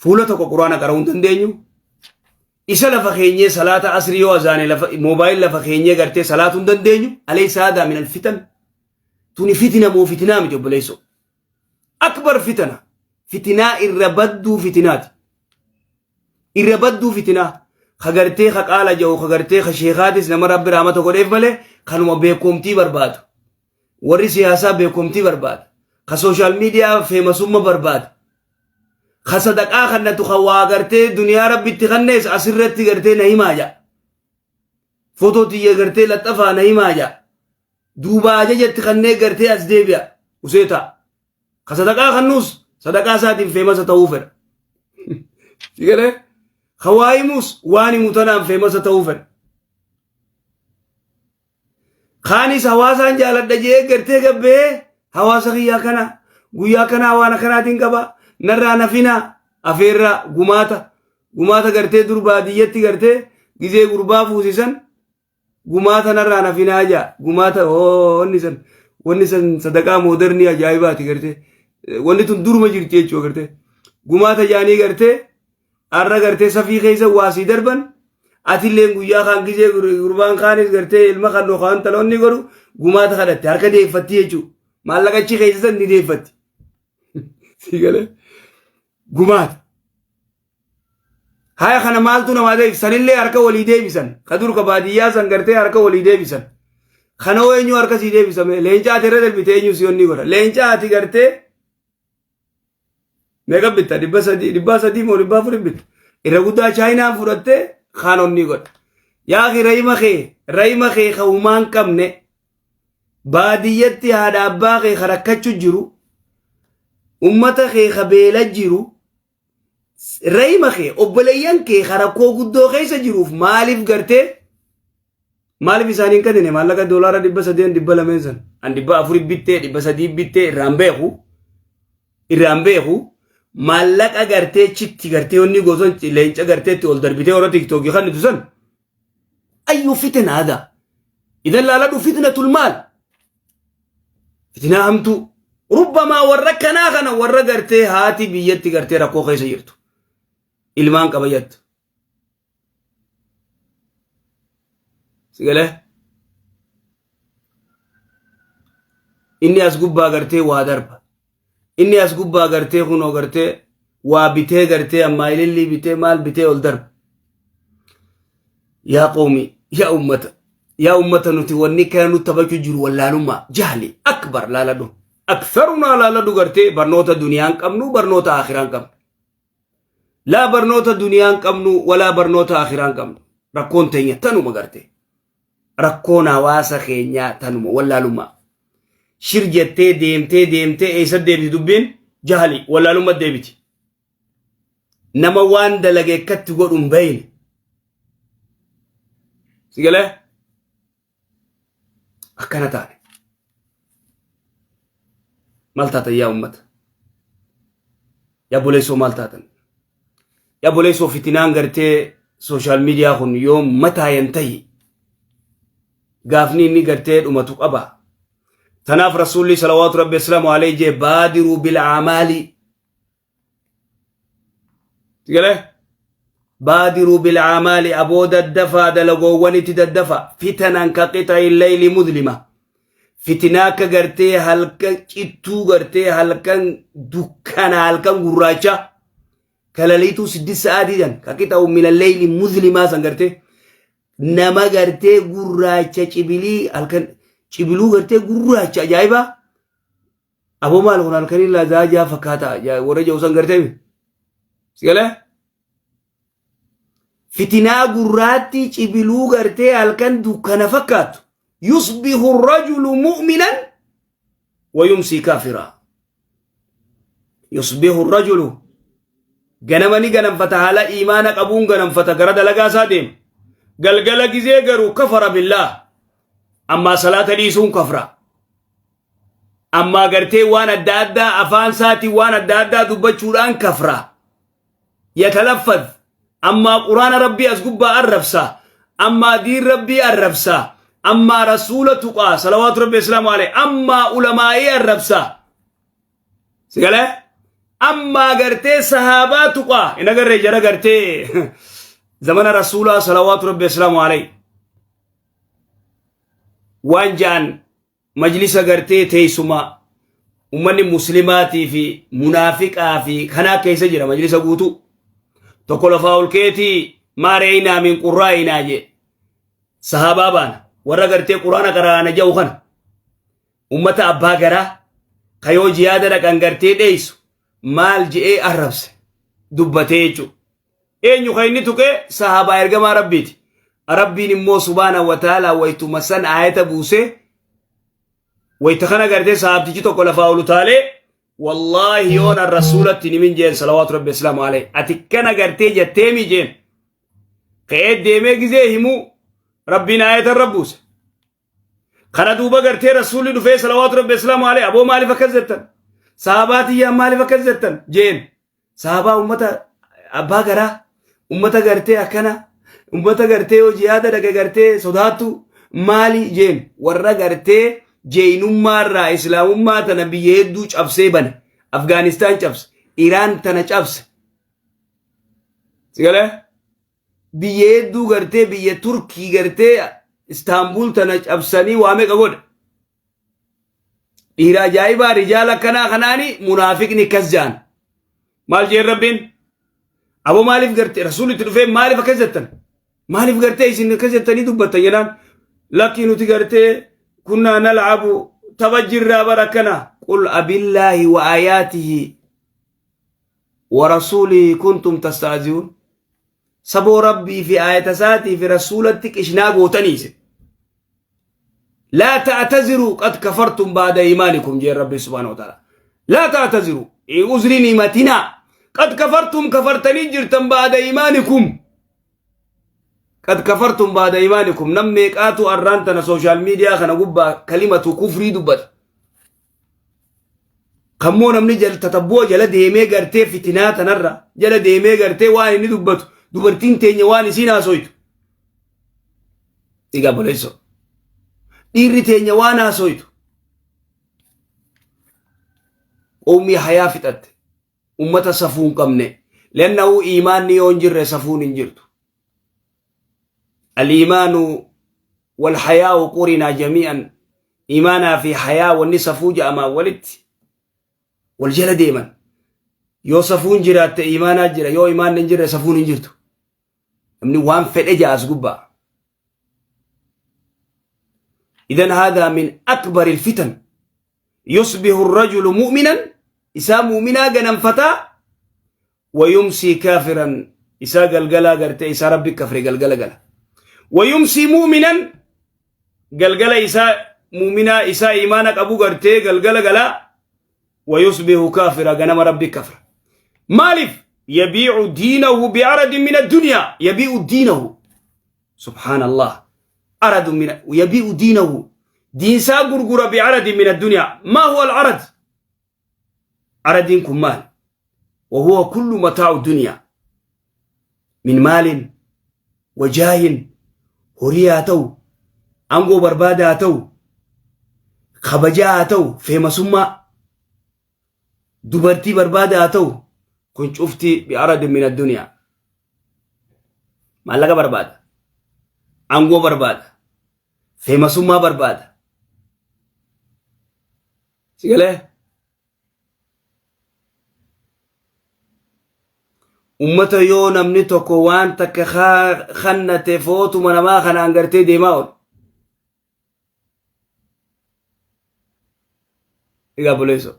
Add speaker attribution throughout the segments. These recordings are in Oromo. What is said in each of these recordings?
Speaker 1: Fuula tokko quraana qara'uu hin dandeenyu. Isa lafa keenyee salaata asrii yoo azaane lafa moobaayil lafa keenyee gartee salaatuu hin dandeenyu. Alaysa haadaa min alfitan. Tuni fitina moo fitinaa miti obboleessoo. Akbar fitana. Fitinaa irra badduu fitinaati. Irra badduu fitinaa. Ka gartee ka qaala ja'u ka gartee ka sheekaatis nama rabbi rahmata godheef malee kanuma beekomtii barbaadu. Warri siyaasaa beekomtii barbaada. Ka sooshaal miidiyaa feemasumma barbaada. Ka sadaqaa kannatu ka waa gartee duniyaa rabbitti kannees asirratti gartee na himaa ja'a. Footoo tiyya gartee laxxafaa na himaa ja'a. Duuba ajajatti kannee gartee as deebi'a. Usee ta'a. Ka sadaqaa kannuus sadaqaa isaatiin feemasa ta'uu fedha. Si galee? Ka waa himuus waan himu tanaan feemasa ta'uu fedha. Kaanis hawaasaan jaaladha jee gartee gabbee hawaasa kiyyaa kana guyyaa kanaa waan akkanaatiin qaba narraa nafinaa afeerraa gumaata gumaata gartee dur baadiyyatti gartee gizee gurbaa fuusisan gumaata narraa nafinaa jaa gumaata wanni san wanni san sadaqaa moodernii ajaa'ibaati gartee wanni tun duruma jirti jechuu gartee gumaata jaanii gartee Arra gartee safii keessa waa sii darban atilleen guyyaa kaan gizee gurbaan kaanis gartee ilma kan kaan taloonni godhu gumaata kadhatte harka deeffatti jechuudha. Maallaqa achi keessa san ni deeffatti. Sii galee gumaata. Haya kana maaltu namaa deebisa sanillee harka walii deebisan ka dur ka baadiyyaa san gartee harka walii deebisan. Kana hoo eenyu harka sii deebisame leenca ati irra darbite eenyu si onni godha leenca ati gartee Meeqa bitta? 300, 300 moo 400 bitta? Irra guddaa chaayinaan fudhattee kaan onnii godha. Yaa akhi rayima kee, rayima kee ka humaa hin qabne baadiyyatti haadha abbaa kee ka rakkachu jiru, ummata kee ka beela jiru, rayima kee obboleeyyan kee ka rakkoo guddoo keessa jiruuf maaliif gartee maaliif isaanii hin kennine maallaqa doolaara 300 200 san an 400 bittee 300 bittee irraan beeku irraan beeku maallaqa gartee chitti gartee onni goson leenca garteetti ol darbitee warra tiktookii kan nuti san ayyu fitina hada idan laaladhu fitnatul maal fitinaa hamtuu rubbamaa warra kanaa kana warra gartee haati biyyatti gartee rakkoo keessa jirtu ilmaan qabayyattu Sigalee? Inni as gubbaa gartee waa darba. Inni as gubbaa gartee kunoo gartee waa bitee gartee ammaa ilillii bitee maal bitee ol darba. Yaa qoomi, yaa ummata, yaa ummata nuti wanni kana nu taphachuu jiru wallaalummaa jahli akbar laaladhu. Aktharunaa laaladhu gartee barnoota duniyaan qabnu barnoota aakhiraan qabnu. Laa barnoota duniyaa hin qabnu walaa barnoota akhiraa hin qabnu. Rakkoon teenya tanuma garte. Rakkoon hawaasa keenyaa tanuma wallaalummaa. Shir jettee deemtee deemtee eessa deebiti dubbiin jahali wallaalummaa deebiti. Nama waan dalage akkatti godhu hin beeyne. Si galee? Akkana taane. Maal taatan yaa ummata? Yaa boleessoo maal taatan? Yaa boleessoo fitinaan gartee sooshaal miidiyaa kun yoo mataayan tahi gaafni inni gartee dhumatu qaba. Tanaaf rasuulli salawaatu rabbi aslaamu alayhi jee baadiruu bil amaalii Galee? Baadiruu bil aamaali aboo daddafaa dalagoowwanitti daddafa fitanan ka qixa'i layli mudlima fitinaa akka gartee halkan cittuu gartee halkan dukkana halkan gurraacha kalaliituu siddis sa'aatii san ka qixa'u mina layli mudlimaa san gartee nama gartee gurraacha cibilii halkan cibiluu gartee gurraacha ajaa'ibaa Aboo maal kun halkanii laa jaa fakkaata warra jedhu san gartee si galee? Fitinaa gurraattii cibiluu gartee halkan dukkana fakkaattu. Yusbihu rajulu mu'minan wa yumsii kaafiraa. Yusbihu rajulu ganama ni ganamfata haala iimaana qabuun ganamfata gara dalagaa isaa deema. Galgala gizee garuu kafara billaah. Ammaa salaata dhiisuun kafra. Ammaa gartee waan adda addaa afaan isaatiin waan adda addaa dubbachuudhaan kafra. Yatalaffaz. Ammaa quraana rabbii as gubbaa arrabsa. Ammaa diin rabbii arrabsa. Ammaa rasuula tuqaa salawaatu rabbi islaamu alayhi. Ammaa ulamaa'ii arrabsa. Sigalee? Ammaa gartee sahaabaa tuqaa hin agarree jara gartee zamana rasuulaa salawaatu rabbi asalaamu alayhi. Waan ja'an majlisa gartee teessuma ummanni muslimaatii fi munaafiqaa fi kanaa keessa jira majlisa guutuu. Tokko lafaa ol keetii maa reeynaa min qurraa'inaa jee. Sahaabaa baana warra gartee quraana qaraana ja'u kana. Ummata abbaa garaa ka yoo jihaada dhaqan gartee dheeysu maal je'ee arrabse dubbatee jechuudha. Eenyu kan inni tuqee sahaabaa ergamaa rabbiiti. Rabbiin immoo subhaana wa ta'ala waytuma san aayata buusee wayta kana gartee sahaabtichi tokko lafaa ol utaalee wallaahi yoon an rasuulatti hin himin jeen salawaatu rabbi islaamu alayhi ati kana gartee jetteemi jeen ka'ee deemee gizee himuu rabbiin aayata irra buuse. Kana duuba gartee rasuulli dhufee salawaatu rabbi islaamu alayhi aboo maaliif akkas jettan? Sahabaa tiyyaan maaliif akkas jettan? Jeen. Sahabaa ummata abbaa garaa ummata gartee akkana ummata gartee yoo jihaada dhaqe gartee sodaattu maali jeen warra gartee jeeynummaa irraa islaamummaa tana biyya hedduu cabsee bane Afgaanistaan cabse Iraan tana cabse. Sigalee? Biyya hedduu gartee biyya Turkii gartee Istaanbul tana cabsanii waa meeqa godhe. Dhiira ajaa'ibaa rijaala akkanaa kanaani munaafiqni akkas jaan. Maal jeen rabbiin? Aboo maaliif gartee rasuulli itti dhufee maaliif akkas jettan? Maaliif gartee isin akkas jettanii dubbattan jedhaan? Lakkii nuti gartee kunnaa nal'abu tapha jirraa bara akkana. Qul abillaahi wa aayaatihi wa rasuulihi kuntum tasta'zi'uun. Saboo rabbii fi aayata isaatii fi rasuulatti qishnaa gootanii isin. Laa ta'taziruu qad kafartum ba'da iimaanikum jeen rabbi subhaanahu wa ta'ala. Laa ta'taziruu uzriin himatinaa qad kafartum kafartanii jirtan ba'da iimaanikum. Qad kafartum ba'da iimaanikum nam meeqaatu arraan tana sooshaal miidiyaa kana gubbaa kalimatu kufrii dubbata. Kammoo namni tatabbu'a jala deemee gartee fitinaa tanarra jala deemee gartee waan inni dubbatu dubartiin teenya waan isiin haasoytu. Egaa boleessoo. Dhiirri teenya waan haasoytu. Qawmii hayaa fixatte. Ummata safuu hin qabne. Lenna'uu iimaanni yoo hin jirre safuun hin jirtu. Al-iimaanu wal hayaa'u qurinaa jamii'an iimaanaa fi hayaa wanni safuu ja'amaa walitti wal jala deeman. Yoo safuun jiraatte iimaanaa jira yoo iimaanni hin jirre safuun hin jirtu. Namni waan fedhe ja'a as gubbaa. Idan haadaa min akbari fitan. Yusbihu rajulu mu'minan isaa mu'minaa ganamfataa wayumsii kaafiran isaa galgalaa gartee isaa rabbi kafre galgala gala. Wayumsii mu'minan galgala isaa mu'minaa isaa imaana qabu gartee galgala galaa wayusbihu kaafira ganama rabbi kafra. Maaliif yabiicu diinahu bi'aradin min addunyaa yabii'u diinahu subhaanallah aradu min yabii'u diinahu diinsaa gurgura bi'aradin min addunyaa maa huwa al-arad aradiin kun maal وهو كل متاع الدنيا من مال وجاه horii haa ta'u aangoo barbaada haa ta'u kabajaa haa ta'u feemasummaa dubartii barbaada haa ta'u kun cufti bi'aradin min addunyaa maallaqa barbaada aangoo barbaada feemasummaa barbaada sigalee ummata yoo namni tokko waan takka kannate footuma namaa kanaan gartee deemaa oolu. Egaa buleeso.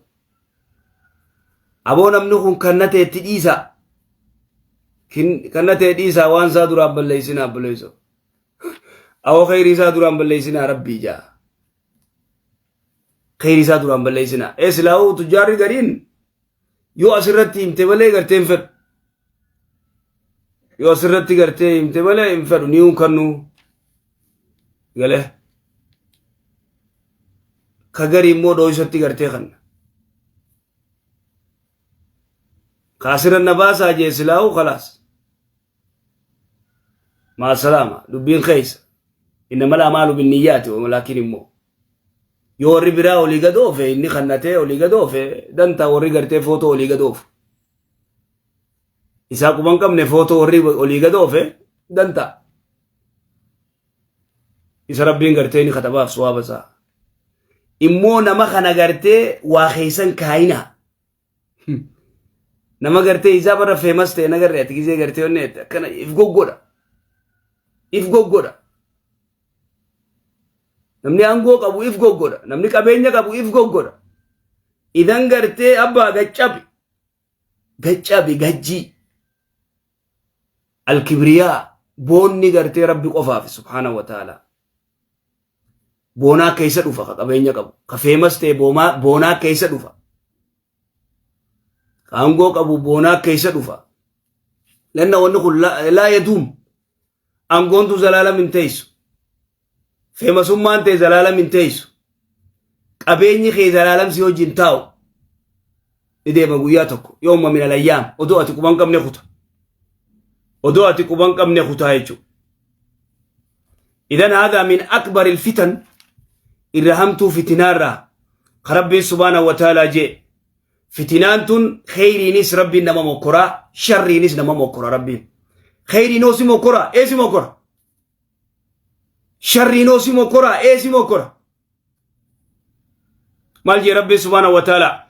Speaker 1: Aboo namni kun kannate itti dhiisa. Kannate dhiisaa waan isaa duraan balleessinaa buleeso. Awoo kheyrii isaa duraan balleessinaa rabbii jaa. Kheyrii isaa duraan balleessinaa. Ee silaa'uu tujjaarri gariin yoo asirratti himte malee gartee hin fedhu. Yoo asirratti gartee himte malee hin fedhu ni hunkannu. Galee. Ka garii immoo dhooysatti gartee kanna. Ka asirra na baasaa jee silaa'uu kalaas. Maa salaama dubbiin keessa. Innamal amaalu binniyyaati laakiin immoo. Yoo warri biraa olii gad oofe inni kannatee olii gad oofe dantaa warri gartee footoo olii gad oofu. Isaa quban qabne footoo warri olii gad oofe danta'a. Isa Rabbiin gartee ni katabaaf suwaaba isaa. Immoo nama kana gartee waa keessan kaayinaa. Nama gartee isaa bara feemas ta'e nagarree ati gisee gartee onnee akkana if goggodha. If goggodha. Namni aangoo qabu if goggodha. Namni qabeenya qabu if goggodha. Idan gartee abbaa gaccabi. Gaccabi gajjii. Alkibriyaa boonni gartee Rabbi qofaaf subhaanahu wa ta'ala. Boonaa keessa dhufa ka qabeenya qabu. Ka feemas ta'e boonaa keessa dhufa. Ka aangoo qabu boonaa keessa dhufa. Lanna wanni kun laa yaduum. Aangoontu zalaalam hin teessu. Feemasummaan ta'e zalaalam hin teessu. Qabeenyi kee zalaalam si wajjin taa'u. Ni deema guyyaa tokko. Yooma min alayyaam. Odoo ati quban qabne kuta. Odoo ati quban qabne kutaa jechuudha. Idan haadhaa min akbar ilfitan irra hamtuu fitinaarraa ka Rabbiin subhaanahu wa ta'aalaa jee. Fitinaan tun kheyriinis Rabbiin nama mokkoraa sharriinis nama mokkora Rabbiin. Kheyriinoo si mokkora ee si mokkora. Sharriinoo si mokkora ee si mokkora. Maal jee Rabbiin subhaanahu wa ta'aalaa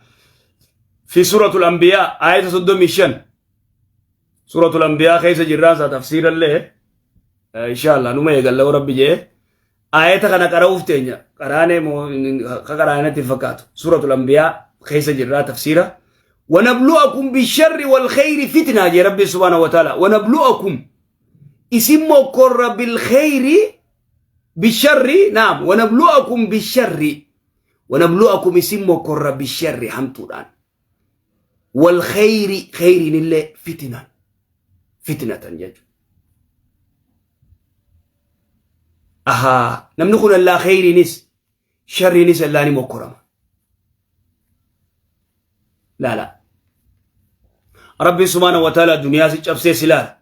Speaker 1: fi suuratul anbiyaa aayata 35 suuratul anbiyaa keessa jirraa isaa tafsiirallee inshallah numa eegalla yoo Rabbi jee aayata kana qara'uuf teenya qaraanee moo ka qaraanatti hin fakkaatu suuratul anbiyaa keessa jirraa tafsiira wanablu'akum bisharri wal khayri fitnaa jee Rabbiin subhaanahu wa ta'aalaa wanablu'akum isin mokkorra bil khayri bisharri naam wanablu'akum bisharri wanablu'akum isin mokkorra bisharri hamtuudhaan wal khayri khayriin illee fitnaan fitnatan jechuudha. Ahaa namni kun allaa khayriinis sharriinis allaa ni mokkorama. Laala. Rabbiin subhaanahu wa ta'ala duniyaa si cabsee si laala.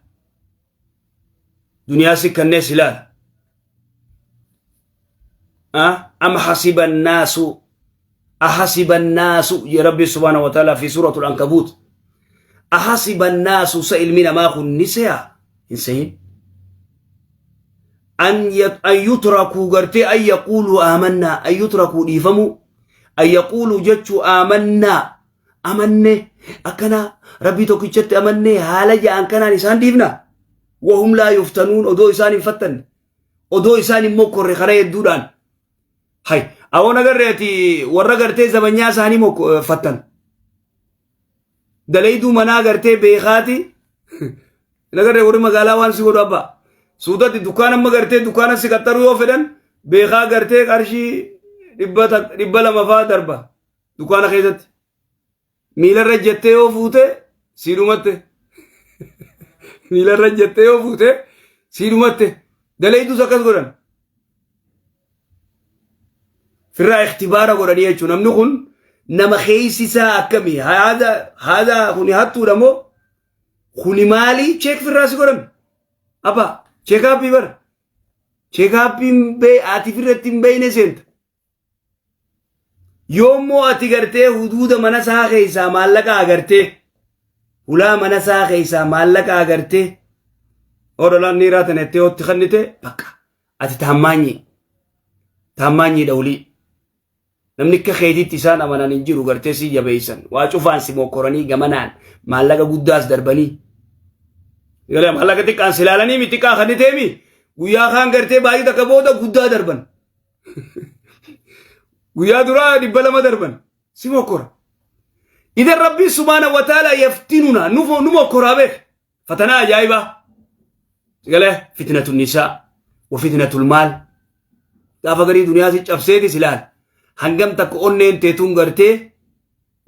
Speaker 1: Duniyaa si kannee si laala. Am hasiba annaasu ahasiba annaasu jee Rabbiin subhaanahu wa ta'ala fi suuratul ankabuut. Ahasiba annaasu sa ilmi namaa kun ni se'a hin sehin. An yutrakuu gartee an yaquuluu aamannaa an yutrakuu dhiifamuu an yaquuluu jechuu aamannaa amanne akkana Rabbii tokkichatti amannee haala ja'an kanaan isaan dhiifna. Wahum laa yuftanuun odoo isaan hin fattanne odoo isaan hin mokkorre karaa hedduudhaan. Hay awoon agarreeti warra gartee zabanyaa isaanii fattan. Dalayduu manaa gartee beekaati. Hin agarree warri magaalaa waan si godhu abbaa. Suutatti dukkaana amma gartee dukkaana si qaxxaruu yoo fedhan beekaa gartee qarshii 200 fa'aa darba dukkaana keessatti. Miilarra jettee yoo fuute sii dhumatte. Miilarra jettee yoo fuute sii dhumatte. Dalayduus akkas godhan. Firraa ikhtibaara godhanii jechuudha. Namni kun nama keessi isaa akkamii? Haada haada kuni hattuudha moo? Kuni maali? Cheek firraa si godhan. Abbaa cheekaappii bara. Cheekaappiin bee ati firratti hin beeyne seenta. Yoommoo ati gartee huduuda mana isaa keessaa maallaqa agartee hulaa mana isaa keessaa maallaqa agartee odolaan dhiiraa tana itti hootti kennite bakka ati taammaanyii taammaanyiidha olii namni akka keetiitti isaan amanan hin jiru gartee si jabeessan waa cufaan si mokkoranii gamanaan maallaqa guddaas darbanii galee maallaqa xiqqaan si ilaalanii mi xiqqaa kenniteemi guyyaa kaan gartee baay'ee takka booda guddaa darban. Guyyaa duraa 200 darban si mokkora. Idan Rabbiin subhaana wa ta'ala yaftinuna nu mokkoraa beek. Fatanaa ajaa'ibaa. Galee fitnatu nisaa wa fitnatul maal. Gaafa garii duniyaa si cabseeti si laala. Hangam takka onneen teetuun gartee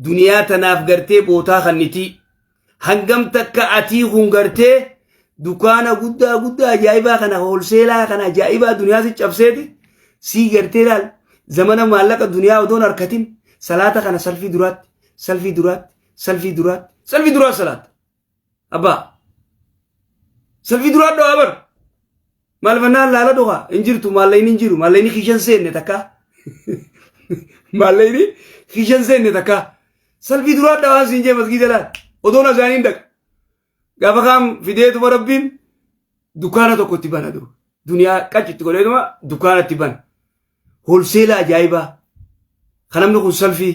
Speaker 1: duniyaa tanaaf gartee bootaa kannitii. Hangam takka atii kun gartee dukaana guddaa guddaa ajaa'ibaa kana hoolseelaa kana ajaa'ibaa duniyaa si cabseeti sii gartee laal zamana maallaqa duniyaa odoon harkatin salaata kana salfii duraatti salfii duraatti salfii duraatti salfii duraatti salaata. Abbaa salfii duraatti dho'aa bar maal fannaan laala dho'a hin jirtu maallaqni hin jiru maallaqni kiishan seenne takka maallaqni kiishan seenne takka salfii duraa dhawaan siin jee masgiida laal odoon azaaniin dhaqa. Gaafa kaan fideetuma Rabbiin dukkaana tokko itti bana dura. Duniyaa qachitti godheetuma dukkaana itti bana. Wholesale ajaa'ibaa. Kan namni kun salfii.